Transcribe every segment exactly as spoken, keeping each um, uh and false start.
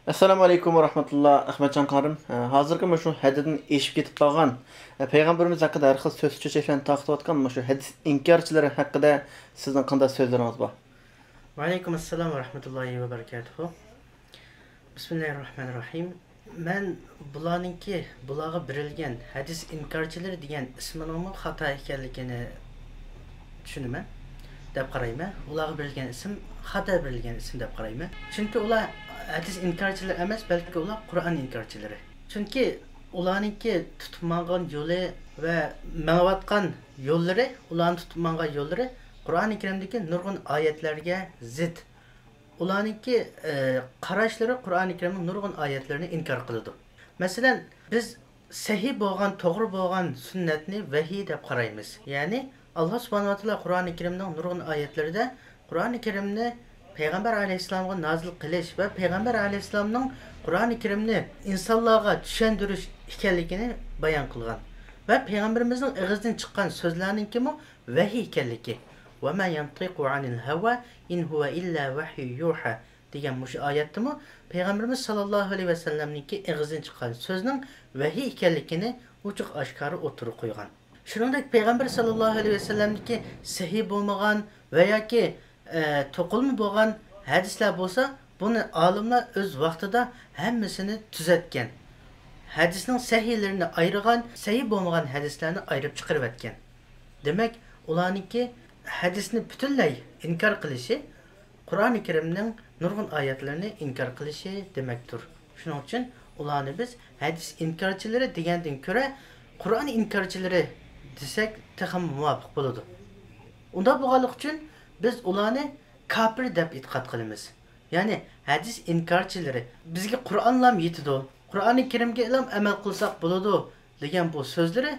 ئەسسالامۇ ئەلەيكۇم ۋە رەھمەتۇللا، ئەخمەتجان قارىم. ئە، ھازىرقى مۇشۇ ھەددىدىن ئېشىپ كېتىپ قالغان، ئە، پەيغەمبىرىمىز ھەققىدە ھەر خىل سۆز چۆچەكلەرنى تارقىتىۋاتقان مۇشۇ ھەدىس ئىنكارچىلىرى ھەققىدە سىزنىڭ قانداق سۆزلىرىڭىز بار؟ ۋەئەلەيكۇم ئەسسالام ۋە رەھمەتۇللاھى ۋە بەرىكاتۇھۇ. بىسمىللاھىر رەھمانىر رەھىم. مەن بۇلارنىڭكى، بۇلارغا بېرىلگەن ھەدىس ئىنكارچىلىرى دېگەن ئىسمىنىڭمۇ خاتا ئىكەنلىكىنى چۈشىنىمەن دەپ قارايمەن. ئۇلارغا بېرىلگەن ئىسىم خاتا بېرىلگەن ئىسىم دەپ قارايمەن. چۈنكى ئۇلار ھەدىس ئىنكارچىلىرى ئەمەس، بەلكى ئۇلار قۇرئان ئىنكارچىلىرى. چۈنكى ئۇلارنىڭكى تۇتۇپ ماڭغان يولى ۋە مېڭىۋاتقان يوللىرى، ئۇلارنىڭ تۇتۇپ ماڭغان يوللىرى قۇرئانى كەرىمدىكى نۇرغۇن ئايەتلەرگە زىت. ئۇلارنىڭكى، ئى، قاراشلىرى قۇرئانى كەرىمنىڭ نۇرغۇن ئايەتلىرىنى ئىنكار قىلىدۇ. مەسىلەن، بىز سەھىھ بولغان، توغرا بولغان سۈننەتنى ۋەھىي دەپ قارايمىز. يەنى، ئاللا سۇبھانەھۇ ۋە تائالا قۇرئانى كەرىمنىڭ نۇرغۇن ئايەتلىرىدە قۇرئانى كەرىمنى پەيغەمبەر ئەلەيھىسسالامغا نازىل قىلىش ۋە پەيغەمبەر ئەلەيھىسسالامنىڭ قۇرئانى كەرىمنى ئىنسانلارغا چۈشەندۈرۈش ئىكەنلىكىنى بايان قىلغان ۋە پەيغەمبىرىمىزنىڭ ئېغىزىدىن چىققان سۆزلەرنىڭكىمۇ ۋەھىي ئىكەنلىكى، وما ينطق عن الهوى إن هو إلا وحي يوحى دېگەن مۇشۇ ئايەتتىمۇ پەيغەمبىرىمىز ساللاللاھۇ ئەلەيھى ۋەسەللەمنىڭكى ئېغىزىدىن چىققان سۆزنىڭ ۋەھىي ئىكەنلىكىنى ئوچۇق ئاشكارا ئوتتۇرىغا قويغان. شۇنىڭدەك پەيغەمبەر ساللاللاھۇ ئەلەيھى ۋەسەللەمدىكى سەھىھ بولمىغان ۋە ياكى، ئە، توقۇلما بولغان ھەدىسلەر بولسا، بۇنى ئالىملار ئۆز ۋاقتىدا ھەممىسىنى تۈزەتكەن. ھەدىسنىڭ سەھىھلىرىنى ئايرىغان، سەھىھ بولمىغان ھەدىسلەرنى ئايرىپ چىقىرىۋەتكەن. دېمەك، ئۇلارنىڭكى ھەدىسنى پۈتۈنلەي ئىنكار قىلىشى قۇرئانى كەرىمنىڭ نۇرغۇن ئايەتلىرىنى ئىنكار قىلىشى دېمەكتۇر. شۇنىڭ ئۈچۈن ئۇلارنى بىز ھەدىس ئىنكارچىلىرى دېگەندىن كۆرە، قۇرئان ئىنكارچىلىرى دېسەك تېخىمۇ مۇۋاپىق بولىدۇ. ئۇنداق بولغانلىقى ئۈچۈن بىز ئۇلارنى كاپىر دەپ ئېتىقاد قىلىمىز. يەنى ھەدىس ئىنكارچىلىرى، بىزگە قۇرئانلام يېتىدۇ، قۇرئانى كەرىمگىلا ئەمەل قىلساق بولىدۇ دېگەن بۇ سۆزلىرى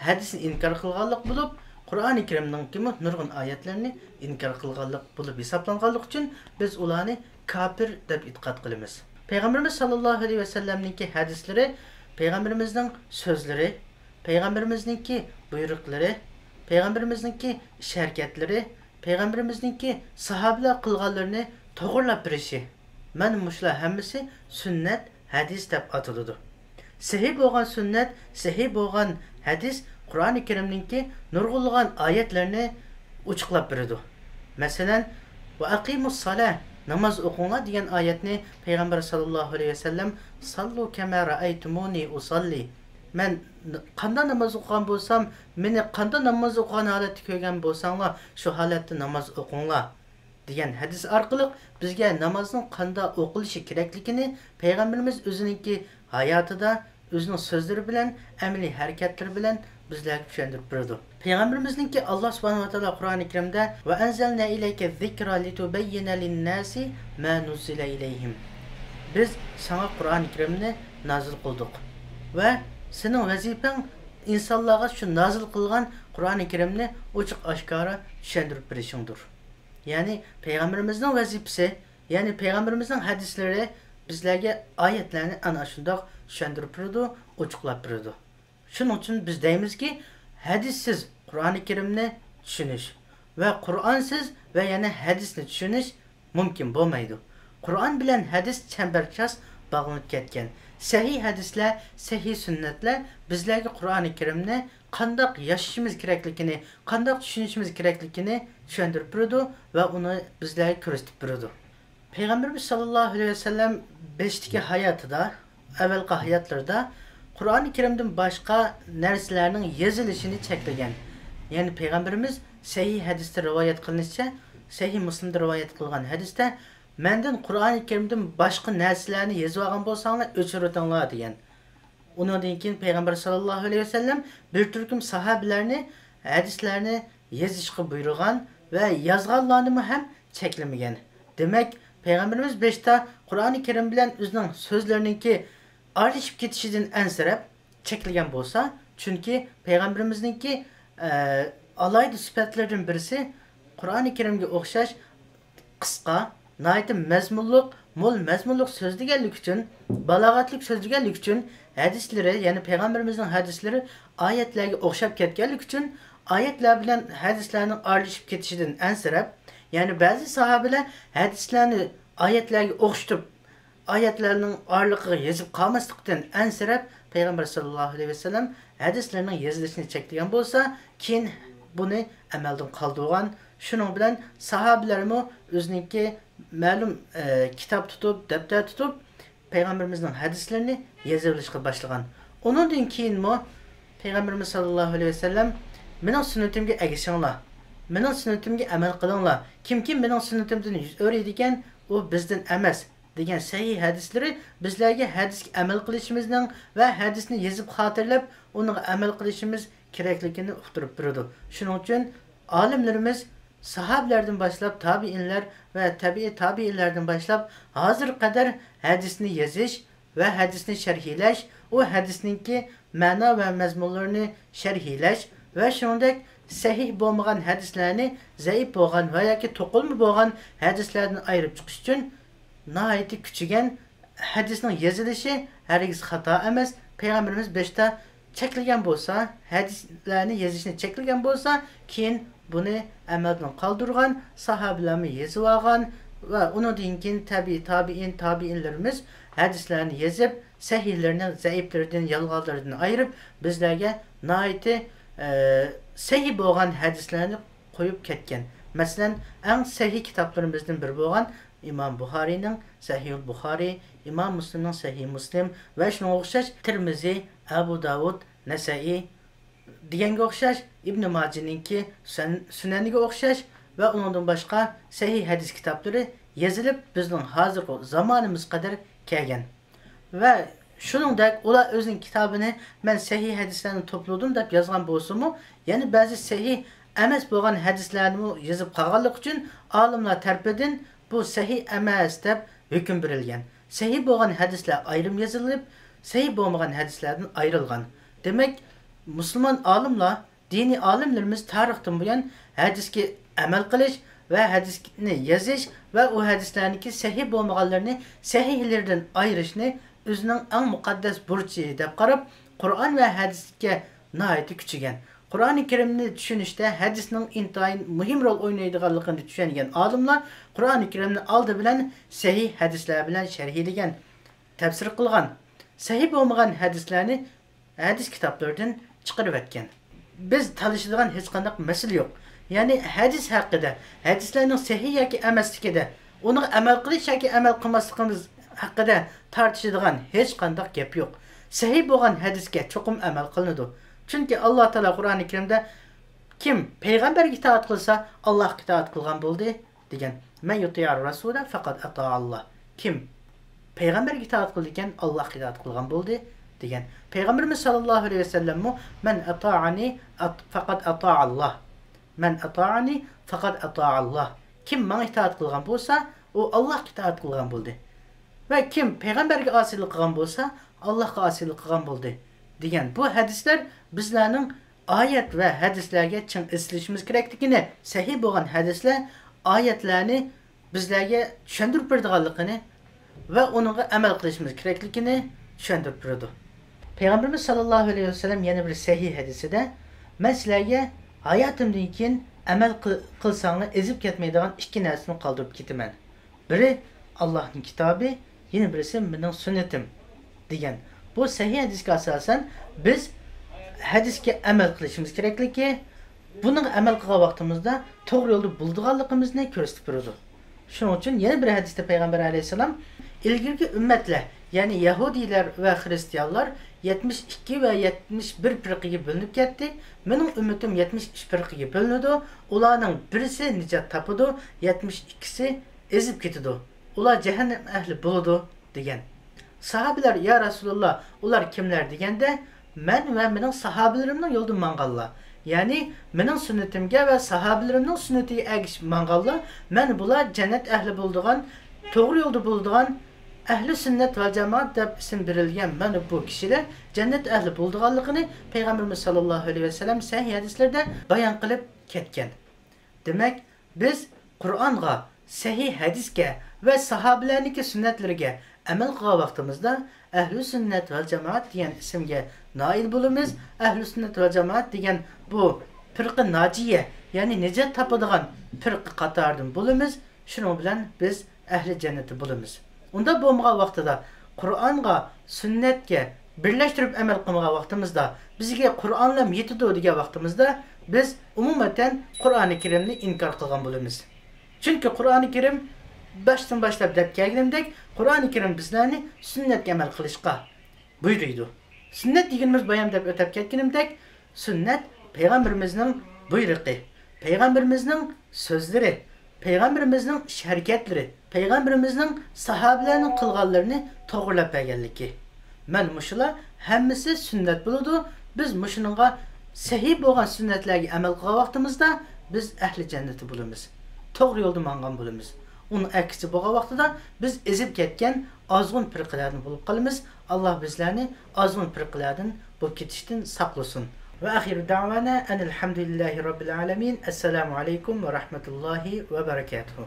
ھەدىسنى ئىنكار قىلغانلىق بولۇپ، قۇرئانى كەرىمنىڭكىمۇ نۇرغۇن ئايەتلىرىنى ئىنكار قىلغانلىق بولۇپ ھېسابلانغانلىقى ئۈچۈن بىز ئۇلارنى كاپىر دەپ ئېتىقاد قىلىمىز. پەيغەمبىرىمىز ساللاللاھۇ ئەلەيھى ۋەسەللەمنىڭكى ھەدىسلىرى، پەيغەمبىرىمىزنىڭ سۆزلىرى، پەيغەمبىرىمىزنىڭكى بۇيرۇقلىرى، پەيغەمبىرىمىزنىڭكى ئىش ھەرىكەتلىرى، پەيغەمبىرىمىزنىڭكى ساھابىلەر قىلغانلىرىنى توغرىلاپ بېرىشى، مانا مۇشۇلار ھەممىسى سۈننەت، ھەدىس دەپ ئاتىلىدۇ. سەھىھ بولغان سۈننەت، سەھىھ بولغان ھەدىس قۇرئانى كەرىمنىڭكى نۇرغۇنلىغان ئايەتلىرىنى ئوچۇقلاپ بېرىدۇ. مەسىلەن، ۋە ئەقىمۇس سالە، ناماز ئوقۇڭلار دېگەن ئايەتنى پەيغەمبەر ساللاللاھۇ ئەلەيھى ۋەسەللەم، ساللۇ كەما رەئەيتۇمۇنى ئۇساللى، مەن ن-، قانداق ناماز ئوقۇغان بولسام، مېنى قانداق ناماز ئوقۇغان ھالەتتە كۆرگەن بولساڭلار، شۇ ھالەتتە ناماز ئوقۇڭلار دېگەن ھەدىس ئارقىلىق بىزگە نامازنىڭ قانداق ئوقۇلۇشى كېرەكلىكىنى پەيغەمبىرىمىز ئۆزىنىڭكى ھاياتىدا، ئۆزىنىڭ سۆزلىرى بىلەن، ئەمەلىي ھەرىكەتلىرى بىلەن بىزلەرگە چۈشەندۈرۈپ بېرىدۇ. پەيغەمبىرىمىزنىڭكى، ئاللا سۇبھانەھۇ ۋە تائالا قۇرئانى كەرىمدە، وأنزلنا إليك الذكر لتبين للناس ما نزل إليهم، بىز ساڭا قۇرئانى كەرىمنى نازىل قىلدۇق ۋە سېنىڭ ۋەزىپەڭ ئىنسانلارغا شۇ نازىل قىلغان قۇرئانى كەرىمنى ئوچۇق ئاشكارا چۈشەندۈرۈپ بېرىشىڭدۇر. يەنى پەيغەمبىرىمىزنىڭ ۋەزىپىسى، يەنى پەيغەمبىرىمىزنىڭ ھەدىسلىرى بىزلەرگە ئايەتلەرنى ئەنە شۇنداق چۈشەندۈرۈپ بېرىدۇ، ئوچۇقلاپ بېرىدۇ. شۇنىڭ ئۈچۈن بىز دەيمىزكى، ھەدىسسىز قۇرئانى كەرىمنى چۈشىنىش ۋە قۇرئانسىز ۋە يەنە ھەدىسنى چۈشىنىش مۇمكىن بولمايدۇ. قۇرئان بىلەن ھەدىس چەمبەرچاس باغلىنىپ كەتكەن. سەھىھ ھەدىسلەر، سەھىھ سۈننەتلەر بىزلەرگە قۇرئانى كەرىمنى قانداق ياشىشىمىز كېرەكلىكىنى، قانداق چۈشىنىشىمىز كېرەكلىكىنى چۈشەندۈرۈپ بېرىدۇ ۋە ئۇنى بىزلەرگە كۆرسىتىپ بېرىدۇ. پەيغەمبىرىمىز ساللاللاھۇ ئەلەيھى ۋەسەللەم بېشىدىكى ھاياتىدا، ئەۋۋەلقى ھاياتلىرىدا قۇرئانى كەرىمدىن باشقا نەرسىلەرنىڭ يېزىلىشىنى چەكلىگەن. يەنى پەيغەمبىرىمىز سەھىھ ھەدىستە رىۋايەت قىلىنىشىچە، سەھىھ مۇسلىمدا رىۋايەت قىلغان ھەدىستە، مەندىن قۇرئانى كەرىمدىن باشقا نەرسىلەرنى يېزىۋالغان بولساڭلار ئۆچۈرۈۋېتىڭلار دېگەن. ئۇنىڭدىن كېيىن پەيغەمبەر ساللاللاھۇ ئەلەيھى ۋەسەللەم بىر تۈركۈم ساھابىلەرنى ھەدىسلەرنى يېزىشقا بۇيرۇغان ۋە يازغانلارنىمۇ ھەم چەكلىمىگەن. دېمەك، پەيغەمبىرىمىز بېشىدا قۇرئانى كەرىم بىلەن ئۆزىنىڭ سۆزلىرىنىڭكى ئارىلىشىپ كېتىشىدىن ئەنسىرەپ چەكلىگەن بولسا، چۈنكى پەيغەمبىرىمىزنىڭكى، ئە، ئالاھىدە سۈپەتلىرىدىن بىرسى قۇرئانى كەرىمگە ئوخشاش قىسقا، ناھايىتى مەزمۇنلۇق، مول مەزمۇنلۇق سۆزلىگەنلىكى ئۈچۈن، بالاغەتلىك سۆزلىگەنلىكى ئۈچۈن ھەدىسلىرى، يەنى پەيغەمبىرىمىزنىڭ ھەدىسلىرى ئايەتلەرگە ئوخشاپ كەتكەنلىكى ئۈچۈن، ئايەتلەر بىلەن ھەدىسلەرنىڭ ئارىلىشىپ كېتىشىدىن ئەنسىرەپ، يەنى بەزى ساھابىلەر ھەدىسلەرنى ئايەتلەرگە ئوخشىتىپ ئايەتلەرنىڭ ئارىلىقىغا يېزىپ قالماسلىقتىن ئەنسىرەپ، پەيغەمبەر ساللاللاھۇ ئەلەيھى ۋەسەللەم ھەدىسلەرنىڭ يېزىلىشىنى چەكلىگەن بولسا، كېيىن بۇنى ئەمەلدىن قالدۇرغان. شۇنىڭ بىلەن ساھابىلەرمۇ ئۆزىنىڭكى مەلۇم، ئە، كىتاب تۇتۇپ، دەپتەر تۇتۇپ، پەيغەمبىرىمىزنىڭ ھەدىسلىرىنى يېزىۋېلىشقا باشلىغان. ئۇنىڭدىن كېيىنمۇ پەيغەمبىرىمىز ساللاللاھۇ ئەلەيھى ۋەسەللەم، «مېنىڭ سۈننىتىمگە ئەگىشىڭلار، مېنىڭ سۈننىتىمگە ئەمەل قىلىڭلار. كىمكى مېنىڭ سۈننىتىمدىن يۈز ئۆرۈيدىكەن، ئۇ بىزدىن ئەمەس» دېگەن سەھىھ ھەدىسلىرى بىزلەرگە ھەدىسكە ئەمەل قىلىشىمىزنىڭ ۋە ھەدىسنى يېزىپ خاتىرىلەپ، ئۇنىڭغا ئەمەل قىلىشىمىز كېرەكلىكىنى ئۇقتۇرۇپ بېرىدۇ. شۇنىڭ ئۈچۈن ئالىملىرىمىز ساھابىلەردىن باشلاپ تابىئىنلار ۋە تەبىئىي تابىئىنلاردىن باشلاپ ھازىرغا قەدەر ھەدىسنى يېزىش ۋە ھەدىسنى شەرھلەش، ئۇ ھەدىسنىڭكى مەنا ۋە مەزمۇنلىرىنى شەرھلەش ۋە شۇنىڭدەك سەھىھ بولمىغان ھەدىسلەرنى زەئىپ بولغان ۋە ياكى توقۇلما بولغان ھەدىسلەردىن ئايرىپ چىقىش ئۈچۈن ناھايىتى كۈچىگەن. ھەدىسنىڭ يېزىلىشى ھەرگىز خاتا ئەمەس. پەيغەمبىرىمىز بېشىدا چەكلىگەن بولسا، ھەدىسلەرنى يېزىشنى چەكلىگەن بولسا، كېيىن بۇنى ئەمەلدىن قالدۇرغان، ساھابىلەرمۇ يېزىۋالغان ۋە ئۇنىڭدىن كېيىن تەبىئىي تابىئىن، تابىئىنلىرىمىز ھەدىسلەرنى يېزىپ، سەھىھلىرىنى زەئىپلىرىدىن، يالغانلىرىدىن ئايرىپ، بىزلەرگە ناھايىتى، ئە، سەھىھ بولغان ھەدىسلەرنى قويۇپ كەتكەن. مەسىلەن، ئەڭ سەھىھ كىتابلىرىمىزدىن بىرى بولغان ئىمام بۇخارىينىڭ سەھىھۇل بۇخارىي، ئىمام مۇسلىمنىڭ سەھىھ مۇسلىم ۋە شۇنىڭغا ئوخشاش تىرمىزى، ئەبۇ داۋۇد، نەسەئىي دېگەنگە ئوخشاش، ئىبنى ماجىنىڭكى سۈن-، سۈنەنىگە ئوخشاش ۋە ئۇنىڭدىن باشقا سەھىھ ھەدىس كىتابلىرى يېزىلىپ، بىزنىڭ ھازىرقى زامانىمىزغا قەدەر كەلگەن. ۋە شۇنىڭدەك ئۇلار ئۆزىنىڭ كىتابىنى مەن سەھىھ ھەدىسلەرنى توپلىدىم دەپ يازغان بولسىمۇ، يەنە بەزى سەھىھ ئەمەس بولغان ھەدىسلەرنىمۇ يېزىپ قالغانلىقى ئۈچۈن ئالىملار تەرىپىدىن بۇ سەھىھ ئەمەس دەپ ھۆكۈم بېرىلگەن. سەھىھ بولغان ھەدىسلەر ئايرىم يېزىلىپ، سەھىھ بولمىغان ھەدىسلەردىن ئايرىلغان. دېمەك، مۇسۇلمان ئالىملار، دىنىي ئالىملىرىمىز تارىختىن بۇيان ھەدىسكە ئەمەل قىلىش ۋە ھەدىسنى يېزىش ۋە ئۇ ھەدىسلەرنىڭكى سەھىھ بولمىغانلىرىنى سەھىھلىرىدىن ئايرىشنى ئۆزىنىڭ ئەڭ مۇقەددەس بۇرچى دەپ قاراپ، قۇرئان ۋە ھەدىسكە ناھايىتى كۈچىگەن. قۇرئانى كەرىمنى چۈشىنىشتە ھەدىسنىڭ ئىنتايىن مۇھىم رول ئوينايدىغانلىقىنى چۈشەنگەن ئالىملار قۇرئانى كەرىمنى ئالدى بىلەن سەھىھ ھەدىسلەر بىلەن شەرھلىگەن، تەپسىر قىلغان. سەھىھ بولمىغان ھەدىسلەرنى ھەدىس كىتابلىرىدىن چىقىرىۋەتكەن. بىز تالىشىدىغان ھېچقانداق مەسىلە يوق. يەنى ھەدىس ھەققىدە، ھەدىسلەرنىڭ سەھىھ ياكى ئەمەسلىكىدە، ئۇنىڭغا ئەمەل قىلىش ياكى ئەمەل قىلماسلىقىمىز ھەققىدە تارتىشىدىغان ھېچقانداق گەپ يوق. سەھىھ بولغان ھەدىسكە چوقۇم ئەمەل قىلىنىدۇ. چۈنكى ئاللا تائالا قۇرئانى كەرىمدە، «كىم پەيغەمبەرگە ئىتائەت قىلسا، ئاللاھقا ئىتائەت قىلغان بولدى» دېگەن. «مەن يۇتىئىر رەسۇلە فەقەد ئەتائاللاھ.» كىم پەيغەمبەرگە ئىتائەت قىلىدىكەن، ئاللاھقا ئىتائەت قىلغان بولدى، دېگەن. پەيغەمبىرىمىز ساللاللاھۇ ئەلەيھى ۋەسەللەممۇ، «مەن ئەتائەنى ئەت-، فەقەد ئەتائاللاھ. مەن ئەتائەنى فەقەد ئەتائاللاھ.» كىم ماڭا ئىتائەت قىلغان بولسا، ئۇ ئاللاھقا ئىتائەت قىلغان بولدى. ۋە كىم پەيغەمبەرگە ئاسىيلىق قىلغان بولسا، ئاللاھقا ئاسىيلىق قىلغان بولدى، دېگەن. بۇ ھەدىسلەر بىزلەرنىڭ ئايەت ۋە ھەدىسلەرگە چىڭ ئېسىلىشىمىز كېرەكلىكىنى، سەھىھ بولغان ھەدىسلەر ئايەتلەرنى بىزلەرگە چۈشەندۈرۈپ بېرىدىغانلىقىنى ۋە ئۇنىڭغا ئەمەل قىلىشىمىز كېرەكلىكىنى چۈشەندۈرۈپ بېرىدۇ. پەيغەمبىرىمىز ساللاللاھۇ ئەلەيھى ۋەسەللەم يەنە بىر سەھىھ ھەدىسىدە، «مەن سىلەرگە ھاياتىمدىن كېيىن ئەمەل قىل-، قىلساڭلار ئېزىپ كەتمەيدىغان ئىككى نەرسىنى قالدۇرۇپ كېتىمەن. بىرى ئاللاھنىڭ كىتابى، يەنە بىرسى مېنىڭ سۈننىتىم» دېگەن. بۇ سەھىھ ھەدىسكە ئاساسەن، بىز ھەدىسكە ئەمەل قىلىشىمىز كېرەكلىكى، بۇنىڭغا ئەمەل قىلغان ۋاقتىمىزدا توغرا يولدا بولىدىغانلىقىمىزنى كۆرسىتىپ بېرىدۇ. شۇنىڭ ئۈچۈن يەنە بىر ھەدىستە پەيغەمبەر ئەلەيھىسسالام، «ئىلگىرىكى ئۈممەتلەر، يەنى يەھۇدىيلار ۋە خىرىستىيانلار يەتمىش ئىككى ۋە يەتمىش بىر پىرقىگە بۆلۈنۈپ كەتتى. مېنىڭ ئۈممىتىم يەتمىش ئۈچ پىرقىگە بۆلۈنىدۇ. ئۇلارنىڭ بىرسى نىجات تاپىدۇ، يەتمىش ئىككىسى ئېزىپ كېتىدۇ. ئۇلار جەھەننەم ئەھلى بولىدۇ» دېگەن. ساھابىلەر، «يا رەسۇلاللا، ئۇلار كىملەر؟» دېگەندە، «مەن ۋە مېنىڭ ساھابىلىرىمنىڭ يولىدا ماڭغانلار، يەنى مېنىڭ سۈننىتىمگە ۋە ساھابىلىرىمنىڭ سۈننىتىگە ئەگىشىپ ماڭغانلار، مەن بۇلار جەننەت ئەھلى بولىدىغان، توغرا يولدا بولىدىغان، ئەھلى سۈننەت ۋەل جامائەت دەپ ئىسىم بېرىلگەن مانا بۇ كىشىلەر جەننەت ئەھلى بولىدىغانلىقىنى پەيغەمبىرىمىز ساللاللاھۇ ئەلەيھى ۋەسەللەم سەھىھ ھەدىسلىرىدە بايان قىلىپ كەتكەن.» دېمەك، بىز قۇرئانغا، سەھىھ ھەدىسكە ۋە ساھابىلەرنىڭكى سۈننەتلىرىگە ئەمەل قىلغان ۋاقتىمىزدا، ئەھلۇ سۈننەت ۋەل جامائەت دېگەن ئىسىمگە نائىل بولىمىز. ئەھلۇ سۈننەت ۋەل جامائەت دېگەن بۇ پىرقە ناجىيە، يەنى نىجات تاپىدىغان پىرقە قاتارىدىن بولىمىز. شۇنىڭ بىلەن بىز ئەھلى جەننەتتە بولىمىز. ئۇنداق بولمىغان ۋاقتىدا، قۇرئانغا، سۈننەتكە بىرلەشتۈرۈپ ئەمەل قىلمىغان ۋاقتىمىزدا، بىزگە قۇرئانلام يېتىدۇ دېگەن ۋاقتىمىزدا، بىز ئومۇمەن قۇرئانى كەرىمنى ئىنكار قىلغان بولىمىز. چۈنكى قۇرئانى كەرىم باشتىن باشلاپ دەپ كەلگىنىمدەك، قۇرئانى كەرىم بىزلەرنى سۈننەتكە ئەمەل قىلىشقا بۇيرۇيدۇ. سۈننەت دېگىنىمىز بايام دەپ ئۆتەپ كەتكىنىمدەك، سۈننەت پەيغەمبىرىمىزنىڭ بۇيرۇقى، پەيغەمبىرىمىزنىڭ سۆزلىرى، پەيغەمبىرىمىزنىڭ ئىش ھەرىكەتلىرى، پەيغەمبىرىمىزنىڭ ساھابىلەرنىڭ قىلغانلىرىنى توغرىلاپ بەرگەنلىكى. مەن مۇشۇلار ھەممىسى سۈننەت بولىدۇ. بىز مۇشۇنىڭغا سەھىھ بولغان سۈننەتلەرگە ئەمەل قىلغان ۋاقتىمىزدا، بىز ئەھلى جەننىتى بولىمىز. توغرا يولدا ماڭغان بولىمىز. ئۇنىڭ ئەكسىچە بولغان ۋاقتىدا بىز ئېزىپ كەتكەن ئازغۇن پىرقىلەردىن بولۇپ قالىمىز. ئاللا بىزلەرنى ئازغۇن پىرقىلەردىن بولۇپ كېتىشتىن ساقلىسۇن. وآخر دعوانا أن الحمد لله رب العالمين. السلام عليكم ورحمة الله وبركاته.